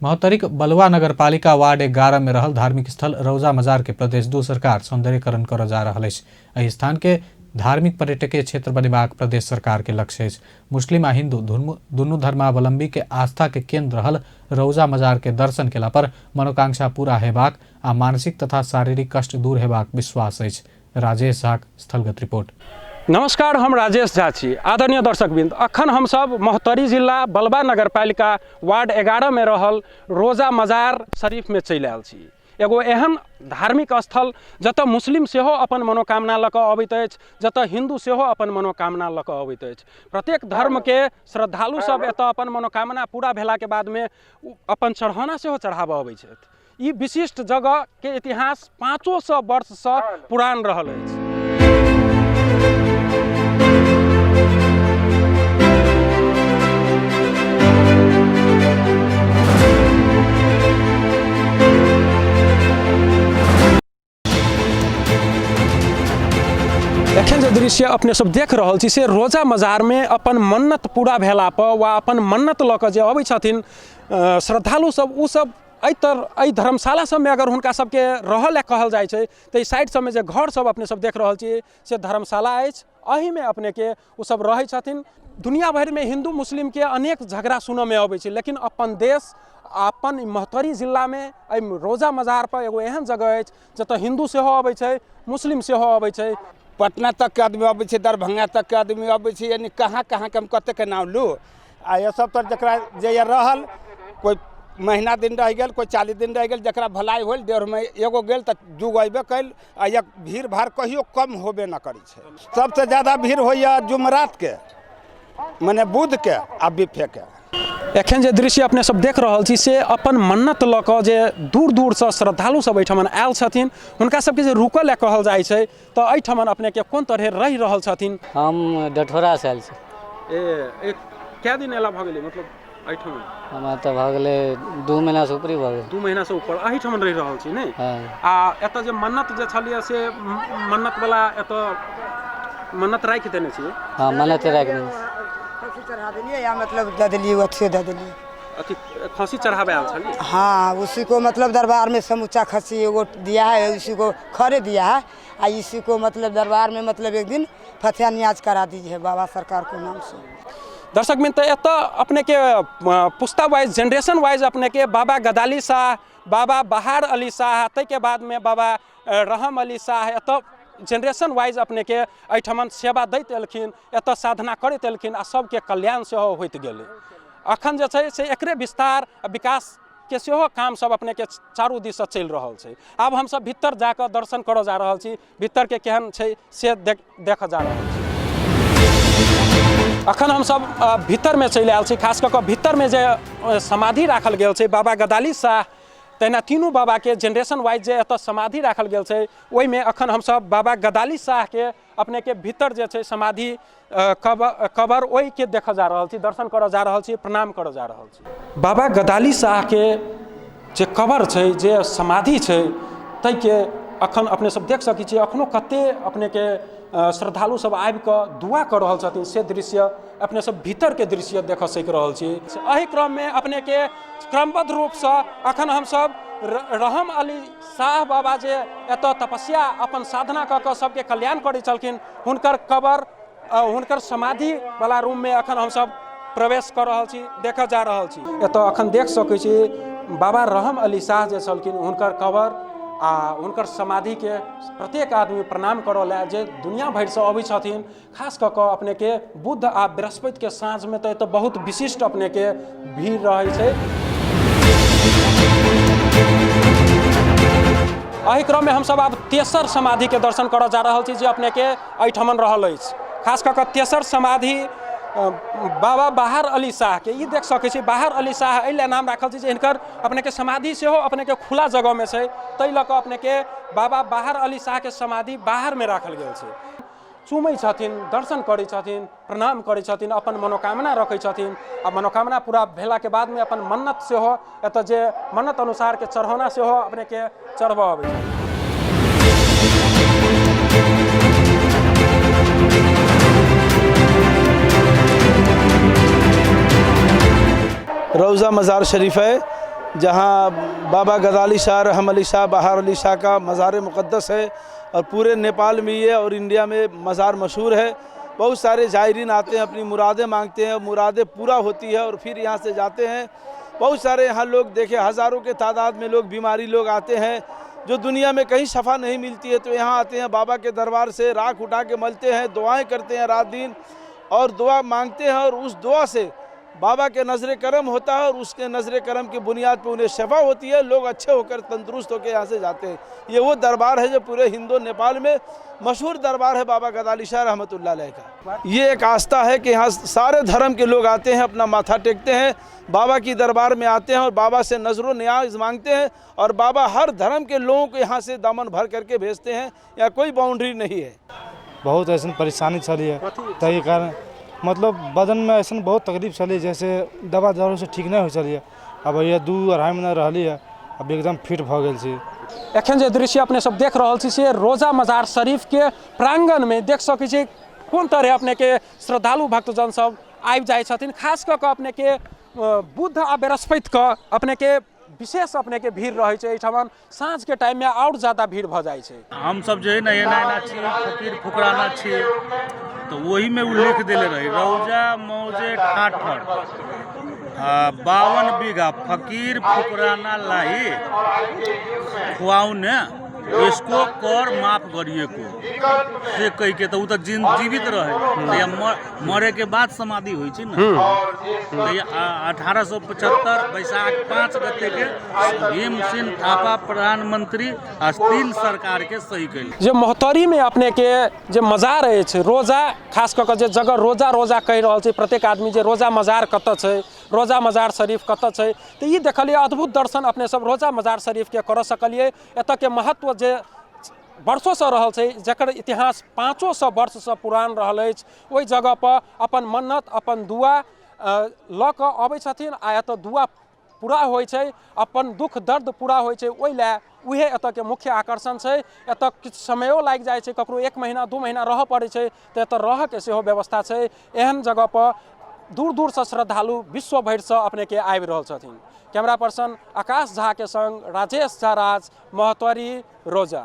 महोत्तरीक बलुआ नगरपालिका वार्ड 11 में रहल धार्मिक स्थल रौजा मजार के प्रदेश 2 सरकार सौंदर्यीकरण करऽ जा रहल अछि। एहि स्थान के धार्मिक पर्यटकीय क्षेत्र बनेबाक प्रदेश सरकार के लक्ष्य अछि। मुस्लिम आ हिंदू दुनू धर्मावलंबी के आस्था के केंद्र रहल रौजा मजार के दर्शन केला पर मनोकांक्षा पूरा हेबाक आ मानसिक तथा शारीरिक कष्ट दूर हेबाक विश्वास अछि। राजेश झाक स्थलगत रिपोर्ट। नमस्कार, हम राजेश झा छी। आदरणीय दर्शकवृंद, अखन हमसब महोत्तरी जिला बलबा नगरपालिका वार्ड 11 में रहल रोजा मजार शरीफ में चलि आयल छी। एगो एहन धार्मिक स्थल जतऽ मुस्लिम सेहो अपन मनोकामना लऽ कऽ अबैत अछि, जतऽ हिन्दू सेहो अपन मनोकामना लऽ कऽ अबैत अछि। प्रत्येक धर्मके श्रद्धालु सब एतऽ अपन मनोकामना पूरा भेलाके बादमे अपन चढ़ौना सेहो चढ़ाबऽ अबै छथि। ई विशिष्ट जगहके इतिहास 500 वर्षसँ पुरान रहल अछि। एखन जे दृश्य अपने सब देख रहल छी से रोजा मजारमे अपन मन्नत पूरा भेलापर वा अपन मन्नत लऽ कऽ जे अबै छथिन श्रद्धालु सब, ओ सब एहि तर एहि धर्मशाला सबमे अगर हुनका सबके रहऽ लए कहल जाइ छै तऽ एहि साइड सबमे जे घर सब अपने सब देख रहल छी से धर्मशाला अछि। एहिमे अपनेके ओ सब रहै छथिन। दुनिया भरिमे हिन्दू मुस्लिमके अनेक झगड़ा सुनऽमे अबै छै, लेकिन अपन देश आ अपन महोत्तरी जिलामे एहि रोजा मजारपर एगो एहन जगह अछि जतऽ हिन्दू सेहो अबै छै, मुस्लिम सेहो अबै छै। पटना तकके आदमी अबै छै, दरभंगा तकके आदमी अबै छै, यानी कहाँ कहाँके हम कतेकके नाम लू। आ ये सब तर जकरा जे ये रहल, कोइ महीना दिन रहि गेल, कोइ 40 दिन रहि गेल, जकरा भलाई होल 1.5 महीना एगो गेल तऽ 2 अयबे कयल। आ एक भीड़ भाड़ कहियो कम होबे न करै छै। सबसे ज्यादा भीड़ होइए जुमरातके, मने बुधके आ बिफेके। एखन जे दृश्य अपने सब देख रहल छी से अपन मन्नत लऽ कऽ जे दूर दूरसँ श्रद्धालु सब एहिठमन आयल छथिन, हुनका सबके जे रुकऽ लए कहल जाइ छै तऽ एहिठमन अपनेके कोन तरहे रहि रहल छथिन। हम डठोरासँ आयल छी। ए कए दिन एला भऽ गेलै मतलब एहिठमन? हमरा तऽ भऽ गेलै 2 महीनासँ ऊपरे भऽ गेल। 2 महीनासँ ऊपर एहिठमन रहि रहल छी ने? हँ। आ एतऽ जे मन्नत जे छलियै से मन्नतवला एतऽ मन्नत राखि देने छियै? हँ, मन्नत राखि देने छियै। खस्सी चढ़ा देलियै या मतलब दऽ देलियै, अथियो दऽ देलियै। अथी खस्सी चढ़ाबे आयल छलियै? हाँ, उसी को मतलब दरबार में समूचा खस्सी एगो दिया है, उसी को खड़े दिया है आ इसी को मतलब दरबार में मतलब एक दिन फतिहा नियाज करा दीजिए बाबा सरकार को नाम से। दर्शक मित्र, एतऽ अपनेके पुस्ता वाइज जेनरेशन वाइज अपनेके बाबा गदाली शाह, बाबा बहार अली शाह, ताहिके बादमे बाबा रहम अली शाह एतऽ जेनरेशन वाइज अपनेके एहिठमन सेवा दैत एलखिन, एतऽ साधना करैत एलखिन आ सबके कल्याण सेहो होइत गेलै। अखन जे छै से एकरे विस्तार आ विकास के सेहो काम सब अपनेके चारू दिससँ चलि रहल छै। आब हमसब भीतर जाकऽ दर्शन करऽ जा रहल छी, भीतरके केहन छै से देखऽ जा रहल छी। अखन हमसब भीतरमे चलि आयल छी। खास कऽ कऽ भीतरमे जे समाधि राखल गेल छै बाबा गदाली शाह, तहिना तीनू बाबाके जेनरेशन वाइज जे एतऽ समाधि राखल गेल छै ओहिमे अखन हमसब बाबा गदाली शाहके अपनेके भीतर जे छै समाधि कबर ओहिके देखऽ जा रहल छी, दर्शन करऽ जा रहल छी, प्रणाम करऽ जा रहल छी। बाबा गदाली शाहके जे कबर छै, जे समाधि छै, ताहिके अखन अपने सब देख सकै छी। अखनो कते अपनेके श्रद्धालु सब आबिकऽ दुआ कऽ रहल छथिन से दृश्य अपने सब भीतरके दृश्य देखऽ सकि रहल छी। एहि क्रममे अपनेके क्रमबद्ध रूपसँ अखन हमसब रहम अली शाह बाबा जे एतऽ तपस्या अपन साधना कऽ कऽ सबके कल्याण करै छलखिन, हुनकर कबर हुनकर समाधिवला रूममे अखन हमसब प्रवेश कऽ रहल छी, देखऽ जा रहल छी। एतऽ अखन देख सकै छी बाबा रहम अली शाह जे छलखिन हुनकर कबर आ हुनकर समाधिके प्रत्येक आदमी प्रणाम करऽ लए जे दुनिया भरिसँ अबै छथिन। खास कऽ कऽ अपनेके बुध आ बृहस्पतिके साँझमे तऽ एतऽ बहुत विशिष्ट अपनेके भीड़ रहै छै। एहि क्रममे हमसब आब तेसर समाधिके दर्शन करऽ जा रहल छी जे अपनेके एहिठमन रहल अछि। खास कऽ कऽ तेसर समाधि बाबा बहार अली शाहके ई देख सकै छी। बहार अली शाह एहि लए नाम राखल छै जे हिनकर अपनेके समाधि सेहो अपनेके खुला जगहमे छै, ताहि लऽ कऽ अपनेके बाबा बहार अली शाहके समाधि बाहरमे राखल गेल छै। चूमै छथिन, दर्शन करै छथिन, प्रणाम करै छथिन, अपन मनोकामना रखै छथिन आ मनोकामना पूरा भेलाके बादमे अपन मन्नत सेहो एतऽ जे मन्नत अनुसारके चढ़ौना सेहो अपनेके चढ़बऽ अबै छथिन। रौज़ा मज़ार शरीफ है। जहाँ बाबा गदाली शाह, रहम अली शाह, बहार अली शाह का मज़ार मुक़द्दस है और पूरे नेपाल में ये और इंडिया में मज़ार मशहूर है। बहुत सारे ज़ायरीन आते हैं, अपनी मुरादें मांगते हैं, मुरादें पूरा होती है और फिर यहाँ से जाते हैं। बहुत सारे यहाँ लोग देखे, हज़ारों के तादाद में लोग, बीमारी लोग आते हैं जो दुनिया में कहीं शफा नहीं मिलती है, तो यहाँ आते हैं, बाबा के दरबार से राख उठा के मलते हैं, दुआएं करते हैं रात दिन और दुआ मांगते हैं और उस दुआ से बाबा के नज़र करम होता है और उसके नज़र करम की बुनियाद पर उन्हें शफा होती है। लोग अच्छे होकर तंदुरुस्त होकर यहाँ से जाते हैं। ये वो दरबार है जो पूरे हिंदो नेपाल में मशहूर दरबार है बाबा गदाली शाह रहमतुल्लाह अलैह का। ये एक आस्था है कि यहाँ सारे धर्म के लोग आते हैं, अपना माथा टेकते हैं, बाबा की दरबार में आते हैं और बाबा से नज़र न्याज मांगते हैं और बाबा हर धर्म के लोगों को यहाँ से दामन भर करके भेजते हैं। यहाँ कोई बाउंड्री नहीं है। बहुत ऐसा परेशानी चली है ताहि कारण मतलब बदन में ऐसा बहुत तकलीफ चली, जैसे दवा दारू से ठीक नहीं हो चली। अब भैया 2-2.5 महीना रही है, अब एकदम फिट भ गेल छी। एखन जे दृश्य अपने सब देख रहल छी से रोजा मजार शरीफ के प्रांगण में देख सकै छी कोन तरह अपने के श्रद्धालु भक्तजन सब आबि जाइ छथिन। खास कऽ कऽ अपने के बुध आ बृहस्पति के अपने के विशेष अपने के भीड़ रहै छै। एहिठाम साँझ के टाइम में और ज्यादा भीड़ भऽ जाइ छै। हम सब जे है ने एना एना छी, फकीर फुकराना छी, तो वही में उ लिख देले रही रौजा मौजे ठाठर 52 बीघा फकीर फुकराना लाई खुआउने इसको कर माफ करिए को से कह के, तो उ तो जीवित रहे तो या मरे के बाद समाधि होइ छै ने। तो 1875 बैसाख 5 गते के भीम सिंह थापा प्रधानमंत्री आ 3 सरकार के सही कैल। जे महोत्तरी में अपने के जे मजार अछि रोजा, खास कऽ कऽ जे जगह रोजा रोजा कहि रहल छै प्रत्येक आदमी जे रोजा मजार कतऽ छै, रोजा मजार शरीफ कतऽ छै, तऽ ई देखलियै अद्भुत दर्शन अपने सब रोजा मजार शरीफके करऽ सकलियै। एतऽके महत्व जे वर्षोसँ रहल छै, जकर इतिहास 500 वर्षसँ पुरान रहल अछि, ओहि जगहपर अपन मन्नत अपन दुआ लऽ कऽ अबै छथिन आ एतऽ दुआ पूरा होइ छै, अपन दुख दर्द पूरा होइ छै। ओहि लए उहे एतऽके मुख्य आकर्षण छै। एतऽ किछु समयो लागि जाइ छै, ककरो 1 महीना 2 महीना रहऽ पड़ै छै, तऽ एतऽ रहऽके सेहो व्यवस्था छै। एहन जगहपर दूर दूरसँ श्रद्धालु विश्व भरिसँ अपनेके आबि रहल छथिन। कैमरा पर्सन आकाश झा के संग राजेश झा राज, महोत्तरी, रोजा।